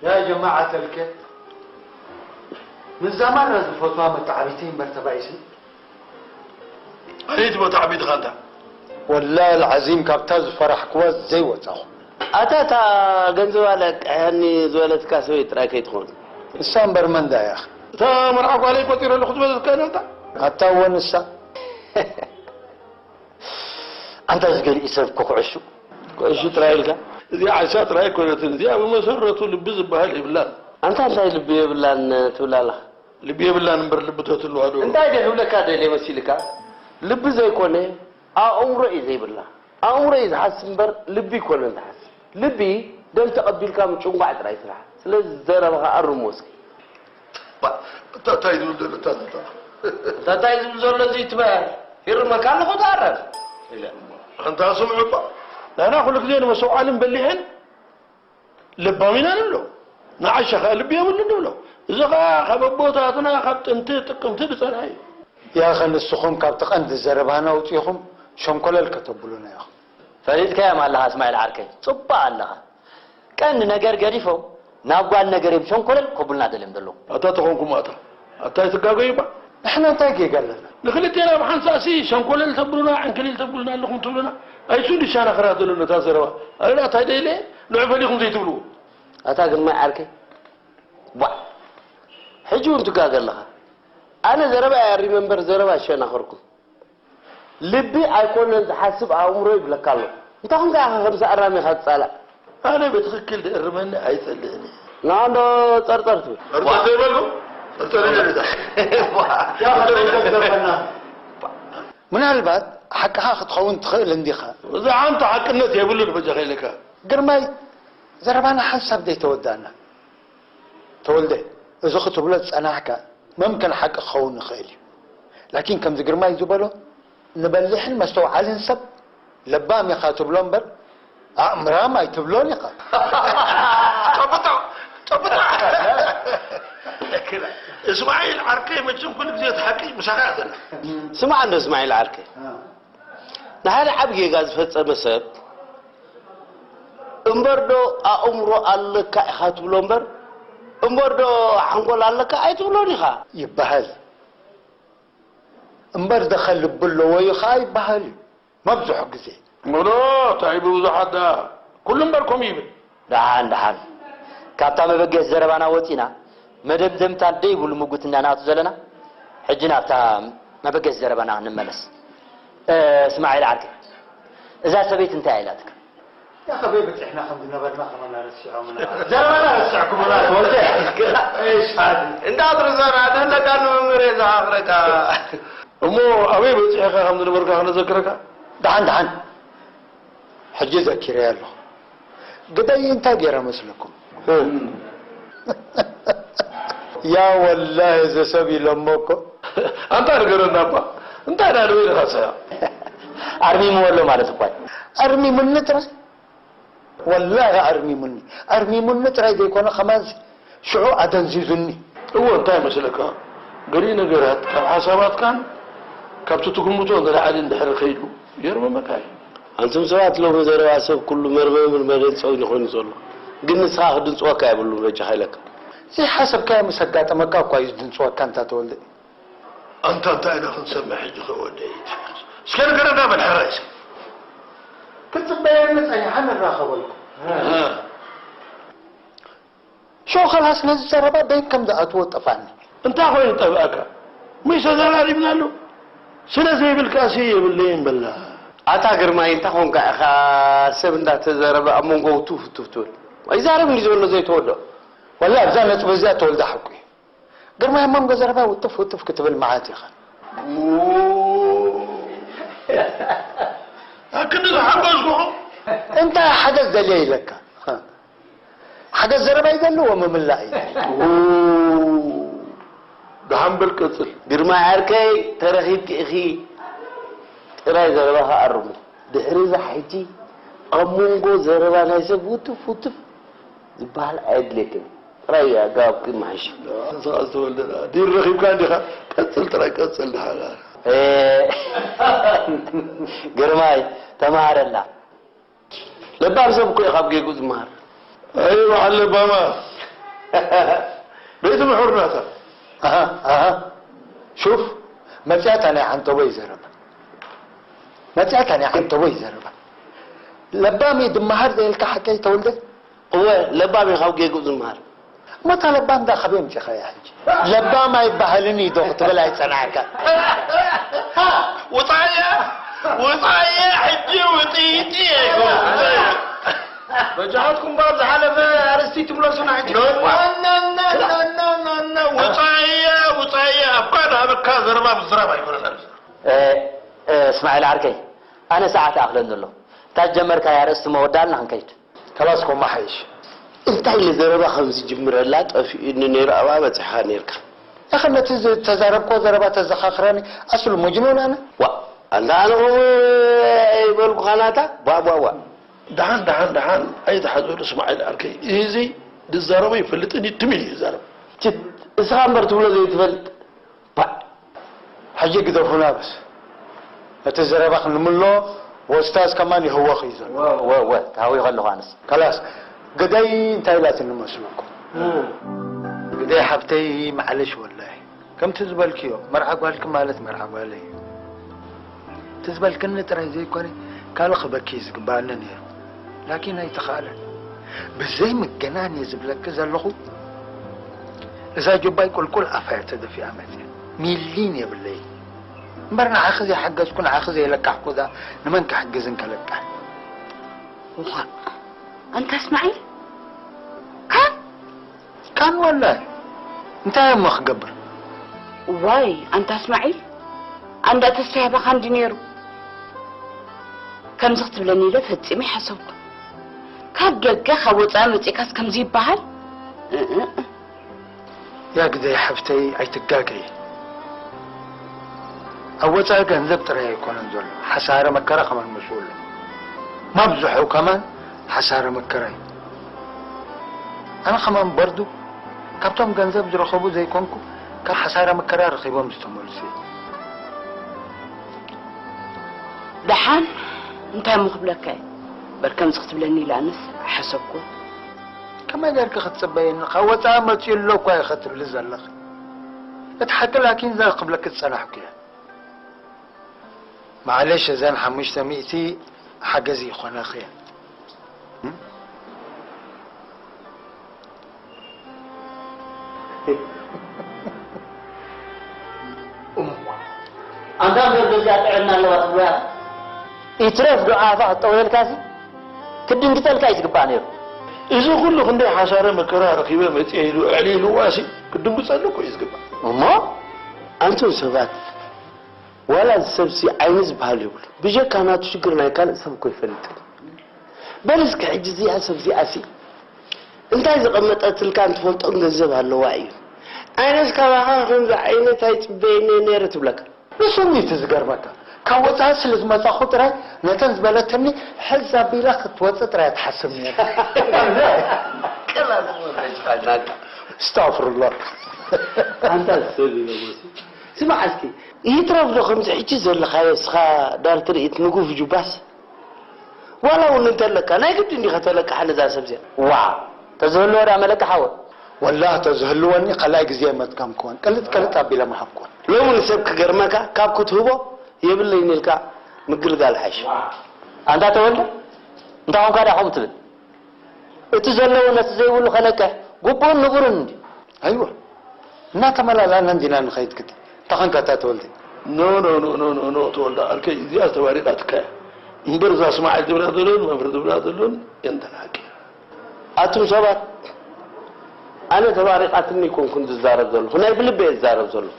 يا جماعة الكل، من زمان رزفوتها متعبتين برتبايسي. أنت متعبت خانتا. والله العظيم كابتاز فرح كواز زي وتاخو. ኣታ እታ ገንዘባ ለቅሐኒ ዝበለትካ ሰበይቲ ጥራይ ከይትኾን። ንሳ እምበር መን ዳ እያ? እታ መርዓ ጓለይ ቆጺረ ኣለኹ ዝበለትካ ነታ? ኣታ እወ ንሳ። ኣንታ ዝገሊኡ ሰብ እኮ ኩዕሹ። ኩዕሹ ጥራይ ኢልካ? እዚኣ ዓሻ ጥራይ ኣይኮነትን። እዚኣ ብመሰረቱ ልቢ ዝበሃል የብላን። ኣንታ እንታይ ልቢ የብላን ትብል ኣለኻ? ልቢ የብላን እምበር ልቢ ተትህልዋ ዶ? እንታይ ደይ ክብለካ ደልየ መሲልካ? ልቢ ዘይኮነ ኣእምሮ እዩ ዘይብላ። ኣእምሮ እዩ ዝሓስብ እምበር ልቢ ኣይኮነን ዝሓስብ። ልቢ ደም ተቐቢልካ ምጭንጓዕ ጥራይ ስራሕ። ስለዚ ዘረባኻ ኣርሞ እስኪ። ባ፣ እታ እንታይ ዝብል ዘሎ እታ ዘረባ? እታ እንታይ ዝብል ዘሎ እዚ ትበሃል? ይርመካ ኣለኹ ተኣረም። ኢለ። ኣንታ ስምዑ እባ። ንሕና ኩሉ ግዜ ንመስተውዓልን በሊሕን ለባም ኢና ንብሎ። ንዓሻ ኸኣ ልቢ የብሉን ንብሎ። እዚ ኸኣ ካብ ኣቦታትና ካብ ጥንቲ ጥቅምቲ ዝጸንሐ እዩ። ያኸ ንስኹም ካብቲ ቀንዲ ዘረባና ኣውጺእኹም ሸንኮለል ከተብሉና ኢኹም። ፈሊጥካዮም ኣለኻ እስማዒል ዓርከይ፣ ጽቡቕ ኣለኻ። ቀንዲ ነገር ገዲፎም ናብ ጓል ነገር እዮም ሸንኮለል ከብሉና ደልዮም ዘለዉ። ኣታ ተኾንኩም ኣታ፣ ኣታ ኣይትጋገዩ እባ። ንሕና እንታይ ጌጋ ኣለና? ንክልቴና ብሓንሳእሲ ሸንኮለል ተብሉና፣ ዕንክሊል ተብሉና ኣለኹም ትብሉና። ኣይሱ ድሻና ክራ ዘሎ ነታ ዘረባ። ኣረዳ እንታይ ደይለ ንዑ ፈሊኹም ዘይትብልዎ። ኣታ ግርማይ ዓርከይ፣ ቧዕ! ሕጂ እውን ትጋገ ኣለኻ። ኣነ ዘረባ እየ ኣሪመ እምበር ዘረባ ኣይሸናኸርኩን። ልቢ ኣይኮነን ዝሓስብ ኣእምሮ ይብለካ ኣሎ። እንታይ ኾንካ ኢኻ ከምዚ ኣራሚኻ ትጻላእ? ኣነ ብትኽክል ዝእርመኒ ኣይጸልእን እየ። ንኣንዶ ጸርጸር ትብል። ጸርጸር ዘይበልኩ? ጸርጸር ኢለ ልዳ። ምናልባት ሓቅኻ ክትኸውን ትኽእል እንዲኻ። እዚ ሓንቲ ሓቅነት የብሉን በጃኻ ኢለካ። ግርማይ፣ ዘረባና ሓንሳብ ዘይተወዳእና። ተወልደ፣ እዚ ክትብሎ ዝጸናሕካ መምከን ሓቂ ክኸውን ይኽእል እዩ። ላኪን ከምዚ ግርማይ ዝበሎ ንበሊሕን መስተውዓልን ሰብ ለባም ኢኻ ትብሎ እምበር ኣእምራም ኣይትብሎን ኢኻ። ጨብጦ፣ ጨብጦ። እስማዒል ዓርከይ መቸም ኩሉ ግዜ እቲ ሓቂ ምሳኻ እያ ዘላ። ስማዕ እንዶ እስማዒል ዓርከይ፣ ንሓደ ዓቢ ጌጋ ዝፈጸመ ሰብ እምበር ዶ ኣእምሮ ኣለካ ኢኻ ትብሎ እምበር፣ እምበር ዶ ሓንጎል ኣለካ ኣይትብሎን ኢኻ። ይበሃል እምበር፣ ደኸ ልቢ ኣለዎ እዩ ኸኣ ይበሃል እዩ መብዝሑ ግዜ። ምሎ፣ እንታይ ብብዙሓት ደኣ፣ ኩሉ እምበር ከምኡ ይብል። ደሓን፣ ደሓን። ካብታ መበገሲ ዘረባና ወጺና፣ መደምደምታ ደይብሉ ምጉት እንዳንኣቱ ዘለና፣ ሕጂ ናብታ መበገሲ ዘረባና ንመለስ። እ፣ እስማዒል ዓርከይ፣ እዛ ሰበይቲ እንታይ ኢላትካ? ያኸ በይ በጺሕና ከም ዝነበርና ከማና ረሲዖምና። ዘረባና ረሲዕኩምና ትወልደ። እሺ፣ ሓዲ። እንዳትርሳና፣ ንህለካ ንመምህር እየ ዝሓፍረካ። እሞ ኣበይ በጺሕካ ከም ዝነበርካ ክነዘክረካ? ደሓን፣ ደሓን። ሕጂ ዘኪረያ ኣለኹ። ግደይ እንታይ ገይራ መስለኩም? እ። ያ ወላሂ እዚ ሰብ ኢሎሞ እኮ። ኣንታ ንገረና እባ። እንታይ ዳ ንበይንኻ ሰያ? ኣርሚምዎ ኣሎ ማለት እኳ እዩ። ኣርሚሙኒ ጥራይ? ወላሂ ኣርሚሙኒ። ኣርሚሙኒ ጥራይ ዘይኮነ ከማን ሽዑ ኣደንዚዙኒ። እወ፣ እንታይ መስለካ? ገሊኡ ነገራት ካብ ሓሳባትካን ካብቲ ትግምቶ ንላዕሊ እንድሕር ከይዱ የርምመካ እዩ። ኣንቱም ሰባት ሎሚ ዘረባ ሰብ ኩሉ መርመምን መደንጸውን ይኾን እዩ ዘሎ። ግን ንስኻ ክድንጽወካ የብሉን በጃኻ ኢለካ። ዘይሓሰብካዮ ምስ ኣጋጠመካ እኳ እዩ ዝድንጽወካ እንታ ተወልደ። ኣንታ እንታይ ኢና ክንሰምዕ ሕጂ ከ ወደይ? እስከ ንገረና በል ሕራይ ሰብ። ክትጽበየኒ ጸኒሓ ንራኸበልኩም። እ። ሸው ኸላስ ነዚ ዘረባ በይን ከም ዝኣትዎ ጠፋኒ። እንታይ ኮይኑ ጠፍኣካ? ምሽ ተዘራሪብናሉ። ስለ ዘይብልካሲ የብለይን በላ። ኣታ ግርማይ እንታይ ኾንካ ኢኻ ሰብ እንዳተዘረበ ኣብ መንጎ ውትፍ ውትፍ ትብል? ኣይዛረብ እንዲ ዘሎ ዘይተወዶ። ወላ ኣብዛ ነጥቢ እዚኣ ተወልደ ሓቁ እዩ። ግርማይ ኣብ መንጎ ዘረባ ውጥፍ ውጥፍ ክትብል መዓት ኢኻ። ኣክንዲ ዝሓጎስኩኹ። እንታይ ሓገዝ ደልየ ኢለካ? ሓገዝ ዘረባ ይደሊ ወምምላእ እዩ። ደሓን በል ቀጽል። ግርማይ ዓርከይ ተረኺብኪ ኢኺ ጥራይ ዘረባኻ ኣርሙ። ድሕሪ እዛ ሕጂ ኣብ መንጎ ዘረባ ናይ ሰብ ውትፍ ውትፍ ዝበሃል ኣየድልየክን። ጥራይ ኣገባብኪ መሓይሽ። ንስኻ ዝተወልደ ድር ረኺብካ እንዲኻ። ቀጽል ጥራይ ቀጽል ደሓን። እ፣ ግርማይ ተመሃረላ። ለባም ሰብ እኮ እዩ ካብ ጌጉ ዝመሃር። ኣይ በዓል ለባማ። ቤት ምሑር ናታ። ኣሃ፣ ኣሃ። ሹፍ፣ መጽያታ ናይ ዓንተቦይ ዘረባ። መጽያታ ናይ ዓንተቦይ ዘረባ። ለባም እዩ ድመሃር ዘየልካ ሓቀይ ተወልደ? እወ፣ ለባም እዩ ካብ ጌግኡ ዝመሃር። እሞ እታ ለባም ዳ ካበይ ኣምጺኻያ ሕጂ? ለባም ኣይበሃልን እዩ ዶ ክትብል ኣይጸናሕካ? ውጻየ፣ ውጻየ፣ ሕጂ ውጥይጥየ። በጃኻትኩም እባ ኣብ ዝሓለፈ ኣርእስቲ ትምለሱና ሕጂ። ኖ፣ ኖ፣ ኖ፣ ኖ፣ ኖ፣ ኖ፣ ኖ፣ ኖ፣ ውጻየ፣ ውጻየ፣ ኣባ ናበካ ዘረባ ምዝራብ ኣይኮነን። እ፣ እ፣ እስማዒል ዓርከይ፣ ኣነ ሰዓት ይኣኽለኒ ኣሎ። እታ ዝጀመርካያ ኣርእስቲ መወዳልና ክንከይድ። ከላስ ኮማ ሓይሽ። እንታይ ንዘረባ ከም ዝጅምረላ ጠፊኡኒ ነይሩ፣ ኣብኣ በጺሕኻ ነይርካ። ያኸ ነቲ ዝተዛረብኮ ዘረባ ተዘኻኽረኒ፣ ኣስሉ መጅኑን ኣነ። ዋ፣ ኣንታ ኣነ ከምኡ ኣይበልኩኻ ናታ፣ ቧ፣ ቧ፣ ቧ። ደሓን፣ ደሓን፣ ደሓን፣ ኣይትሓዘሉ እስማዒል ዓርከይ። እዚ ዝዛረቦ ይፈልጥን እዩ፣ ትም ኢሉ ይዛረብ። ችት፣ እስኻ እምበር ትብሎ ዘይትፈልጥ። ባ-፣ ሕጂ ግደፉና በስ። እቲ ዘረባኽ ንምሎ፣ ወስታዝ ከማን ይህወኽ እዩ ዘሎ። ወ-፣ ወ-፣ ወ-፣ ተሃዊኸ ኣለኹ ኣነስ። ከላስ፣ ግደይ እንታይ ኢላትኒ መስለኩም? ግደይ ሓብተይ፣ ማዕለሽ ወላሂ። ከምቲ ዝበልክዮ፣ መርዓ ጓልኪ ማለት መርዓ ጓለይ እዩ። እቲ ዝበልክኒ ጥራይ ዘይኮነ፣ ካልእ ክበኪ እዩ ዝግበኣኒ ነይሩ። ላኪን ኣይተኻእለን። ብዘይ ምግናን እየ ዝብለኪ ዘለኹ፣ እዛ ጆባይ ቁልቁል ኣፋ እያ ተደፊኣ መፅያ። ሚሊን የብለይ። እምበር ንዓኺ ዘይሓገዝኩ፣ ንዓኺ ዘይለካሕኩ እዛ ንመን ክሕግዝ እንከለቃሕ? ዋእ፣ ኣንታ እስማዒል፣ ካን? ካን ወላሂ፣ እንታይ እሞ ክገብር? ዋይ፣ ኣንታ እስማዒል፣ ኣንዳ ተስፋ ያባኻ እንዲ ነይሩ። ከምዚ ክትብለኒ ኢለ ፈጺመ ኣይሓሰብኩን። ካብ ደገ፣ ካብ ወጻኢ መጺእካስ ከምዚ ይበሃል? እ፣ እ፣ እ። ያ ግደይ ሓፍተይ፣ ኣይትጋገይ። ኣብ ወጻኢ ገንዘብ ጥራይ ኣይኮነን ዘሎ፣ ሓሳረ መከራ ከማን ምስኡ ኣሎ። ማብዝሑ ከማን ሓሳረ መከራ እዩ። ኣነ ከማን በርዱ ካብቶም ገንዘብ ዝረኸቡ ዘይኮንኩ፣ ካብ ሓሳረ መከራ ረኺቦም ዝተመልሱ እዮም። ደሓን እንታይ እሞ ክብለካ እየ? በር ከምዚ ክትብለኒ ኢለ ኣነስ ኣይሓሰብኩን። ከመይ ጌርኪ ክትጽበይኒ? ካብ ወጻኢ መጺኡ ኣሎ እኳ ኢኺ ትብሊ ዘለኺ። እቲ ሓቂ ላኪን እዛ ክብለኪ ዝጸናሕኩ እየ። ማዕለሽ፣ እዘን ሓሙሽተ ሚእቲ ሓገዝ ይኾናኺ እየን። ኣንታ እምበር በዚኣ ጥዕና ኣለዋ ትብሎ እያ። ይትረፍ ዶ ኣፋ ክጠውየልካሲ? ክድንግጸልካ እዩ ዝግባእ ነይሩ። እዚ ኩሉ ክንደይ ሓሳረ መከራ ረኺበ መጽየ ኢሉ ኣዕሊልዋሲ ክድንግጸሉ እኮ እዩ ዝግባእ። እሞ ኣንቱም ሰባት፣ ዋላ እዚ ሰብሲ ዓይኒ ዝበሃል የብሉ። ብጀካ ናቱ ሽግር ናይ ካልእ ሰብ እኮ ይፈልጥ። በል እስኪ ሕጂ እዚኣ ሰብ እዚኣሲ እንታይ ዘቐመጠትልካ እንትፈልጦን ገንዘብ ኣለዋ እዩ። ኣነስ ካባኻ ከምዚ ዓይነት ኣይጽበየን እየ ነይረ ትብለካ። ንሱ እዩ እቲ ዝገርመካ። ካብ ወጻኢ ስለ ዝመጻኹ ጥራይ ነተን ዝበለትኒ ሕዝ ኣቢላ ክትወጽእ ጥራይ ትሓስብ ነይራ። ኣስተግፍሩላህ። ኣንታ ሰብ ኢሎሞሲ። ስማዕ እስኪ፣ ይትረፍ ዶ ከምዚ ሕጂ ዘለኻዮ እስኻ ዳር ትርኢት ንጉፍ ጁባስ? ዋላ እውን እንተለካ፣ ናይ ግድን ዲኻ ተለቅሓ ነዛ ሰብ እዚኣ? ዋ፣ ተዝህልዎ ደኣ መለቅሓወ። ወላሂ ተዝህልወኒ ካልኣይ ግዜ ኣይመጥቀምክዎን። ቅልጥ ቅልጥ ኣቢለ ምሃብክዎን። ሎሚ ንሰብ ክገርመካ፣ ካብ ክትህቦ የብለይን ኢልካ ምግልጋል ሓይሽ። ኣንታ ተወልደ፣ እንታይ ኾንካ ደኣ ከምኡ ትብል? እቲ ዘለዎ ነቲ ዘይብሉ ከነቅሕ ግቡእን ንቡርን እንድዩ። ኣይወ፣ እናተመላላእና እንዲና ንኸይድ ግዲ። እንታይ ኾንካ እታ ተወልደ? ኖ፣ ኖ፣ ኖ፣ ኖ፣ ኖ፣ ኖ፣ ተወልደ ዓርከይ፣ እዚኣ ተባሪቓትካ እያ። እምበር እዛ እስማዒል ዝብላ ዘሎን መምህር ዝብላ ዘሎን የንተን ሓቂ። ኣቱም ሰባት፣ ኣነ ተባሪቓትኒ ኣይኮንኩን ዝዛረብ ዘለኹ፣ ናይ ብልበይ እየ ዝዛረብ ዘለኹ።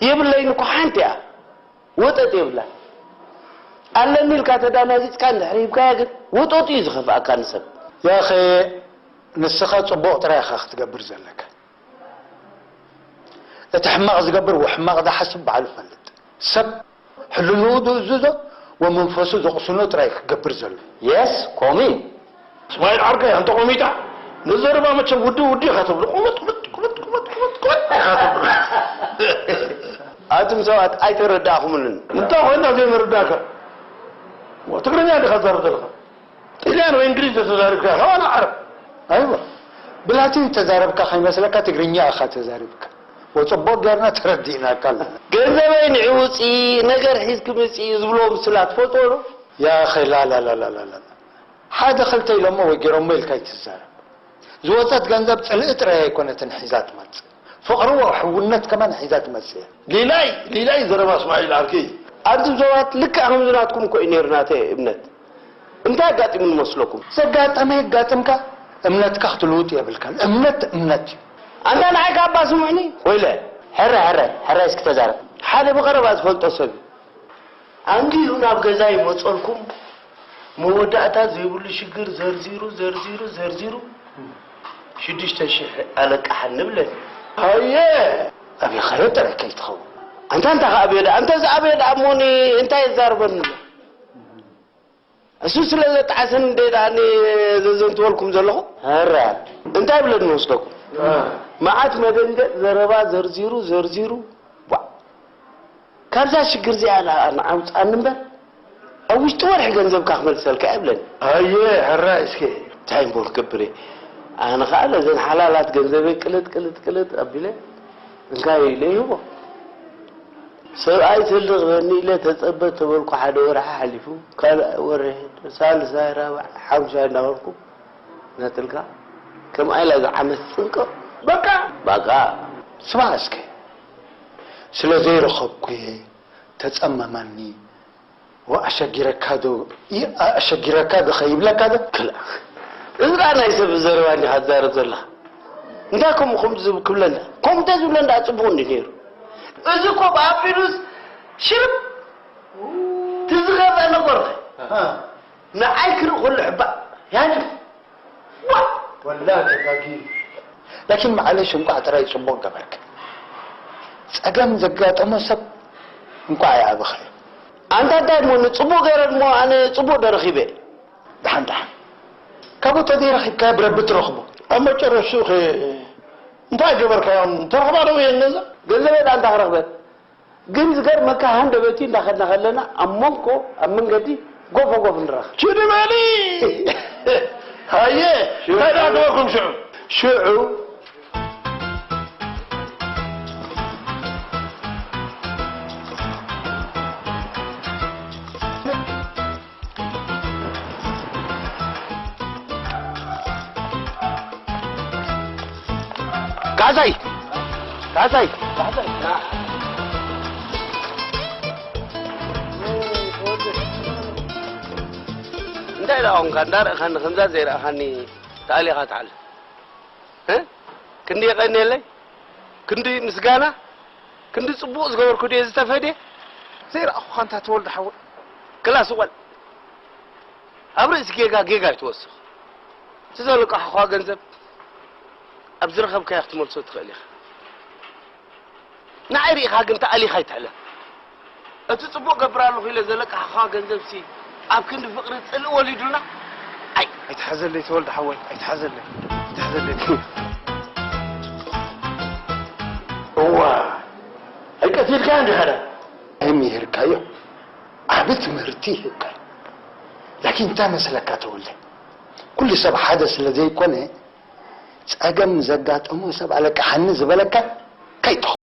የብለይን እኮ ሓንቲ እያ። ወጠጥ የብላን። ኣለኒ ኢልካ ተዳናጊጽካ እንድሕር ሂብካያ ግን ወጠጡ እዩ ዝኸፍኣካ ንሰብ። ያኸ ንስኻ ጽቡቕ ጥራይ ኢኻ ክትገብር ዘለካ። እቲ ሕማቕ ዝገብር ወሕማቕ ዝሓስብ ባዕሉ ይፈልጥ። ሰብ ሕልንኡ ዝእዝዞ ወመንፈሱ ዘቕስኖ ጥራይ ክገብር ዘሎ። የስ፣ ኮሚ። እስማኤል ዓርከይ፣ ኣንተ ቆሚጣ፣ ንዘረባ መቸም ውዲ ውዲ ኢኻ ተብሎ። ቁመጥ፣ ቁመጥ፣ ቁመጥ፣ ቁመጥ፣ ቁመጥ፣ ቁመጥ ኢኻ ተብሎ። ኣቱም ሰባት ኣይተረዳእኹምንን። እንታይ ኮይና ዘይምርዳእካ? ትግርኛ ዲኻ ትዛረብ ዘለኻ? ጥልያን ወይ እንግሊዝ ተዛሪብካ ኢኻ ዋላ ዓረብ? ኣይዋ። ብላቲን ተዛረብካ ከይመስለካ ትግርኛ ኢኻ ተዛሪብካ። ወጽቡቕ ጌርና ተረዲእናካ ኣለና። ገንዘበይ ንዕውጺ፣ ነገር ሒዝኪ ምጺ ዝብልዎ ምስላ ትፈልጥዎ ዶ? ያ ኣኸ፣ ላላላላላላ። ሓደ ኽልተ ኢሎሞ ወይ ጌሮሞ ኢልካ ኣይትዛረብ። ዝወጸት ገንዘብ ጽልኢ ጥራይ ኣይኮነትን ሒዛ ትመጽእ። ፍቕሪ ወሕውነት ከማን ሒዛ ትመጽእ እያ። ሊላይ፣ ሊላይ ዘረባ እስማዒል ዓርከይ። ኣብቲ ዞባት ልክዕ ከምዚ ናትኩም እኮ እዩ ነይሩ ናተይ እምነት። እንታይ ኣጋጢሙ ንመስለኩም? ዘጋጠመ የጋጥምካ፣ እምነትካ ክትልውጥ የብልካን። እምነት እምነት እዩ። ኣንታ ንዓይ ካብ ኣባ ስምዑኒ። ወይለ፣ ሕረ፣ ሕረ፣ ሕረ እስኪ ተዛረብ። ሓደ ብቐረባ ዝፈልጦ ሰብ እዩ። ኣንጊሁ ናብ ገዛ ይመጸልኩም፣ መወዳእታ ዘይብሉ ሽግር ዘርዚሩ፣ ዘርዚሩ፣ ዘርዚሩ፣ ሽዱሽተ ሽሕ ኣለቃሓኒ ብለኒ። ኣየ! ኣበይ ኸደ ጥራይ ከይትኸውን። ኣንታ እንታይ ከኣ ኣበየ ደኣ? ኣንታ እዚ ኣበየ ደኣ እሞኒ እንታይ የዛርበኒ ኣሎ? እሱ ስለ ዘጣዓሰኒ እንደ ደኣ እኔ ዘዘንትወልኩም ዘለኹ። ኧረ። እንታይ ብለኒ መስለኩም? እ። መዓት መደንገጥ ዘረባ ዘርዚሩ፣ ዘርዚሩ፣ ቧዕ። ካብዛ ሽግር እዚኣ ደኣ ንዓውጽኣኒ እምበር፣ ኣብ ውሽጢ ወርሒ ገንዘብካ ክመልሰልካ እየ ብለኒ። ኣየ፣ ሕራይ እስከ። እንታይ እሞ ክገብር እየ? ኣነ ኸኣ ነዘን ሓላላት ገንዘበይ ቅልጥ፣ ቅልጥ፣ ቅልጥ ኣቢለ፣ እንካይ ኢለ ይህቦ። ሰብኣይ ትልቕ በኒ ኢለ ተጸበ ተበልኩ፣ ሓደ ወርሒ ሓሊፉ፣ ካልኣይ ወርሒ፣ ሳልሳይ፣ ራብዓይ፣ ሓሙሻይ እናበልኩ፣ ነትልካ፣ ከምኣ ኢላ እዛ ዓመት ጽንቅቕ። በቃ! በቃ! ስማዕ እስከ፣ ስለ ዘይረኸብኩ እየ፣ ተጸመመኒ፣ ወኣሸጊረካ ዶ፣ ይ-፣ ኣሸጊረካ ዶ ከይብለካ ዶ? ክላ-፣ እዚ ደኣ ናይ ሰብ ዘረባ እንዲኻ ትዛረብ ዘለኻ። እንታይ ከምኡ ከምኡ ዝብ-፣ ክብለና? ከምኡ እንተዝብለና ደኣ ጽቡቕ እንዲ ነይሩ። እዚ እኮ ብኣቢሉስ ሽርብ ትዝኸበ ነገርኸ? እ። ንዓይ ክርኢ ከሎ ሕባእ ያኒ። ዋ! ወላ ተጋጊ። ላኪን ማዕለሽ እንቋዕ ጥራይ ጽቡቕ ገበርክ። ጸገም ዘጋጠሞ ሰብ እንቋዕ ኣይኣበኸዮ። ኣንታ እንታይ እሞ ንጽቡቕ ገይረ እሞ ኣነ ጽቡቕ ዶ ረኺበ? ደሓን ደሓን። ካብኡ ተዘይረኺብካዮ ብረቢ ትረኽቦ። ኣብ መጨረሽትኡ ኸ እንታይ ገበርካዮም? ተረኽባ ዶ ወየን ነዛ? ገንዘበይ ደኣ እንታይ ክረኽበ? ግን ዝገርመካ ሃንደበቲ እንዳኸድና ከለና ኣብ መንጎ፣ ኣብ መንገዲ ጎፈ ጎፍ ንራኸብ። ችዲ በሊ! ሃየ! ሽዑ እንታይ ደኣ ገበርኩም ሽዑ? ሽዑ ካሕሳይ! ካሕሳይ! እንታይ ደኣ ኾንካ? እንዳረእኻኒ ከምዛ ዘይረእኻኒ ተኣሊኻ ትሓልፍ? እ? ክንዲ የቐንየለይ? ክንዲ ምስጋና? ክንዲ ጽቡቕ ዝገበርኩ ድየ ዝተፈድየ? ዘይረኣኹኻ እንታ ተወልደ ሓወይ። ክላስ እዋል። ኣብ ርእሲ ጌጋ ጌጋ ኣይትወስኽ። እቲ ዘለቃሕኻ ገንዘብ ኣብ ዝረኸብካዮ ክትመልሶ ትኽእል ኢኻ። ንዓይ ርኢኻ ግን ተኣሊኻ ኣይትሕለፍ። እቲ ጽቡቕ ገብር ኣለኹ ኢለ ዘለቃሕኻ ገንዘብሲ ኣብ ክንዲ ፍቕሪ ጽልኢ ወሊዱልና? ኣይ! ኣይትሓዘለይ ተወልደ ሓወይ፣ ኣይትሓዘለይ። ኣይትሓዘለይ። እዋ! ኣይቀቲልካዮን ዲኻ ደኣ? ኣይምሂርካዮ። ዓቢ ትምህርቲ ይህብካ። ላኪን እንታይ መስለካ ተወልደ? ኩሉ ሰብ ሓደ ስለ ዘይኮነ፣ ጸገም ዘጋጠሞ ሰብ ኣለቃሓኒ ዝበለካ ከይትኸውን።